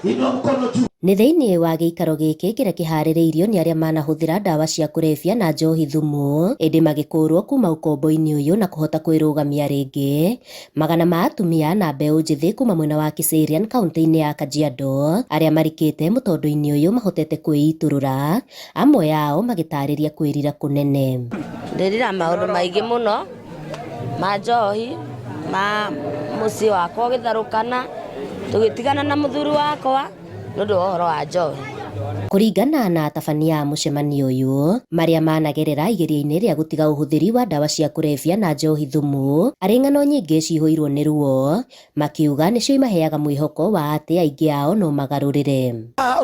Inua mkono juu. Nĩ thĩinĩ wa gĩikaro gĩkĩ kĩrĩa kĩharĩrĩirio nĩ arĩa manahũthĩra ndawa cia kũrebia na njohi thumu ĩndĩ magĩkũrwo kuma ũkombo-inĩ ũyũ na kũhota kwĩrũgamia rĩngĩ. Magana ma atumia na mbeũ njĩthĩ kuma mwena wa Kiserian kaunti-inĩ ya Kajiado arĩa marikĩte mũtondo-inĩ ũyũ mahotete kwĩitũrũra, amwe ao magĩtarĩria kwĩrira kũnene. Ndĩrira maũndũ maingĩ mũno ma njohi, ma mũciĩ wakwa ũgĩtharũkana, tũgĩtigana na mũthuri wakwa nĩ ũndũ wa ũhoro wa njohi. Kũringana na atabania a mũcemanio ũyũ, marĩa managerera igeria-inĩ rĩa gũtiga ũhũthĩri wa ndawa cia kũrebia na njohi thumu, arĩ ng'ano nyingĩ cihũirwo nĩ ruo, makiuga nĩcio imaheaga mwĩhoko wa atĩ aingĩ ao no magarũrĩre.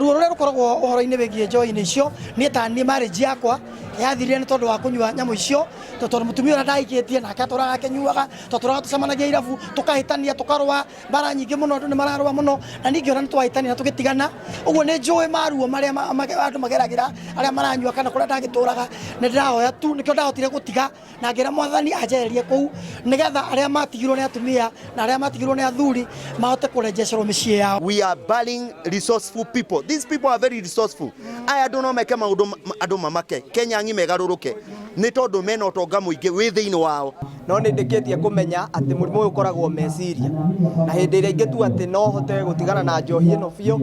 Ruo rũrĩa rũkoragwo ũhoro-inĩ wĩgiĩ njohi-inĩ icio, niĩ ta niĩ marriage yakwa yathirire nĩ tondũ wa kũnyua nyamũ icio, tondũ mũtumia ũrĩa ndahikĩtie nake atũraga akĩnyuaga, twatũraga tũcemanagia irabu, tũkahĩtania, tũkarũa mbara nyingĩ mũno, andũ nĩ mararũa mũno, na niĩ ngĩona nĩ twahĩtania na tũgĩtigana. Ũguo nĩ njũĩ maruo marĩa andũ mageragĩra arĩa maranyua kana kũrĩa ndagĩtũraga, nĩ ndĩrahoya tu nĩkĩo ndahotire gũtiga na ngĩra Mwathani anjeherie kũu nĩgetha arĩa matigirwo nĩ atumia na arĩa matigirwo nĩ athuri mahote kũrejecerwo mĩciĩ yao. We are burying resourceful people. These people are very resourceful. Aya andũ no meke maũndũ andũ mamake. Kenya ng'ima ĩgarũrũke nĩ tondũ mena ũtonga mũingĩ wĩ thĩinĩ wao. No nĩ ndĩkĩtie kũmenya atĩ mũrimũ ũyũ ũkoragwo meciria, na hĩndĩ ĩrĩa ingĩtua atĩ no hote gũtigana na njohi ĩno biũ,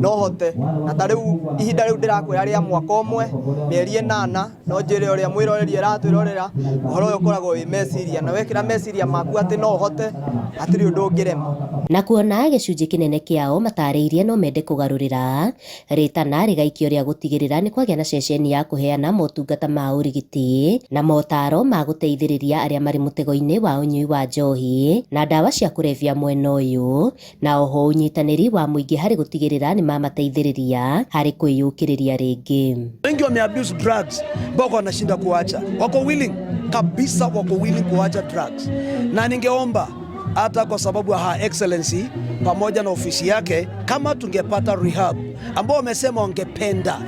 no hote. Na ta rĩu ihinda rĩu ndĩrakwĩra rĩa mwaka ũmwe, mĩeri ĩnana, no njĩre ũrĩa mwĩroreri aratwĩrorera, ũhoro ũyũ ũkoragwo wĩ meciria, na wekĩra meciria maku atĩ no ũhote, hatirĩ ũndũ ũngĩrema. Na kuona gĩcunjĩ kĩnene kĩao matarĩirie no mende kũgarũrĩra, rĩtana rĩgaikio rĩa gũtigĩrĩra nĩ kwagĩa na ceceni ya kũheana motungata ma ũrigiti na motaro ma gũteithĩrĩria arĩa marĩ mũtego-inĩ wa ũnyui wa njohi na ndawa cia kũrebia mwena ũyũ, na oho ũnyitanĩri wa mũingĩ harĩ gũtigĩrĩra nĩ mamateithĩrĩria harĩ kwĩyũkĩrĩria rĩngĩ. Wengi wame abuse drugs mpaka wanashinda kuacha, wako willing kabisa, wako willing kuacha drugs, na ningeomba hata kwa sababu ya Her Excellency pamoja na ofisi yake, kama tungepata rehab ambao wamesema wangependa,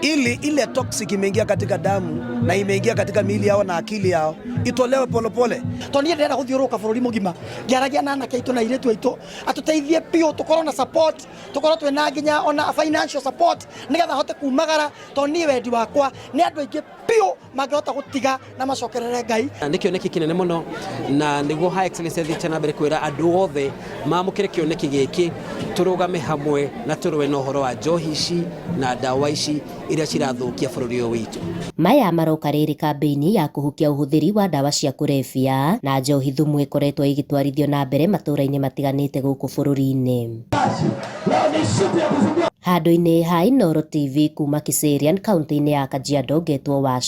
ili ile toxic imeingia katika damu na imeingia katika miili yao na akili yao itolewe polepole. Tondũ niĩ ndĩrenda gũthiũrũrũka bũrũri mũgima ngĩaragia na anake aitũ na airĩtu aitũ atũteithie biũ, tũkorwo na support, tũkorwo twĩna nginya ona financial support nĩgetha hote kumagara, tondũ niĩ wendi wakwa nĩ andũ aingĩ biũ mangĩhota gũtiga na macokerere Ngai. Nĩ kĩoneki kĩnene mũno, na nĩguo Her Excellency athiĩte na mbere kwĩra andũ othe mamũkĩre kĩoneki gĩkĩ, tũrũgame hamwe na tũrũe na ũhoro wa njohi ici na ndawa ici iria cirathũkia bũrũri ũyũ witũ. Maya maroka rĩrĩ kambĩini ya kũhukia ũhũthĩri wa ndawa cia kũrebia na njohi thumu ĩkoretwo ĩgĩtwarithio na mbere matũũra-inĩ matiganĩte gũkũ bũrũri-inĩ. Handũ-inĩ ha Inooro TV kuma Kiserian kaunti-inĩ ya Kajiado ngetwo Wacu.